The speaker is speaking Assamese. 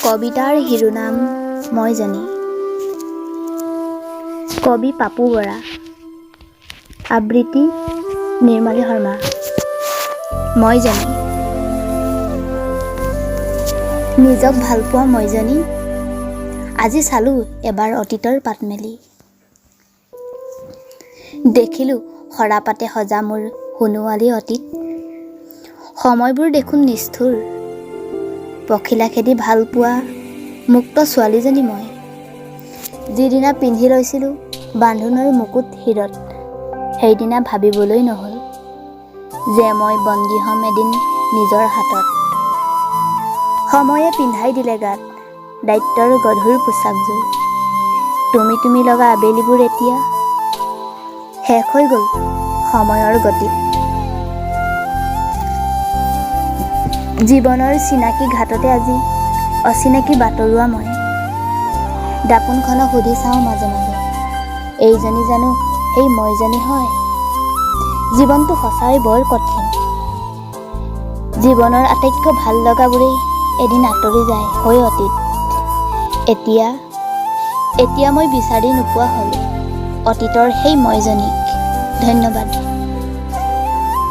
কবিতাৰ শিৰোনাম মইজনী। কবি পাপু বৰা। আবৃত্তি নিৰ্মালী শৰ্মা। মইজনী। নিজক ভালপোৱা মইজনী আজি চালোঁ এবাৰ অতীতৰ পাত মেলি। দেখিলোঁ সৰাপাতে সজা মোৰ সোণোৱালী অতীত। সময়বোৰ দেখোন নিষ্ঠুৰ। পখিলা খেদি ভালপোৱা মুক্ত ছোৱালীজনী মই। যিদিনা পিন্ধি লৈছিলোঁ বান্ধোনৰ মুকুট শিৰত, সেইদিনা ভাবিবলৈ নহ'ল যে মই বন্দী হ'ম এদিন নিজৰ হাতত। সময়ে পিন্ধাই দিলে গাত দায়িত্বৰ গধুৰ পোচাকযোৰ। তুমি তুমি লগা আবেলিবোৰ এতিয়া শেষ হৈ গ'ল সময়ৰ গতিত। জীৱনৰ চিনাকি ঘাটতে আজি অচিনাকি বাটৰুৱা মই। দাপোনখনক সুধি চাওঁ মাজে মাজে, এইজনী জানো সেই মইজনী হয়? জীৱনটো সঁচাই বৰ কঠিন। জীৱনৰ আটাইতকৈ ভাল লগাবোৰেই এদিন আঁতৰি যায় হৈ অতীত। এতিয়া এতিয়া মই বিচাৰি নোপোৱা হ'লোঁ অতীতৰ সেই মইজনীক। ধন্যবাদ।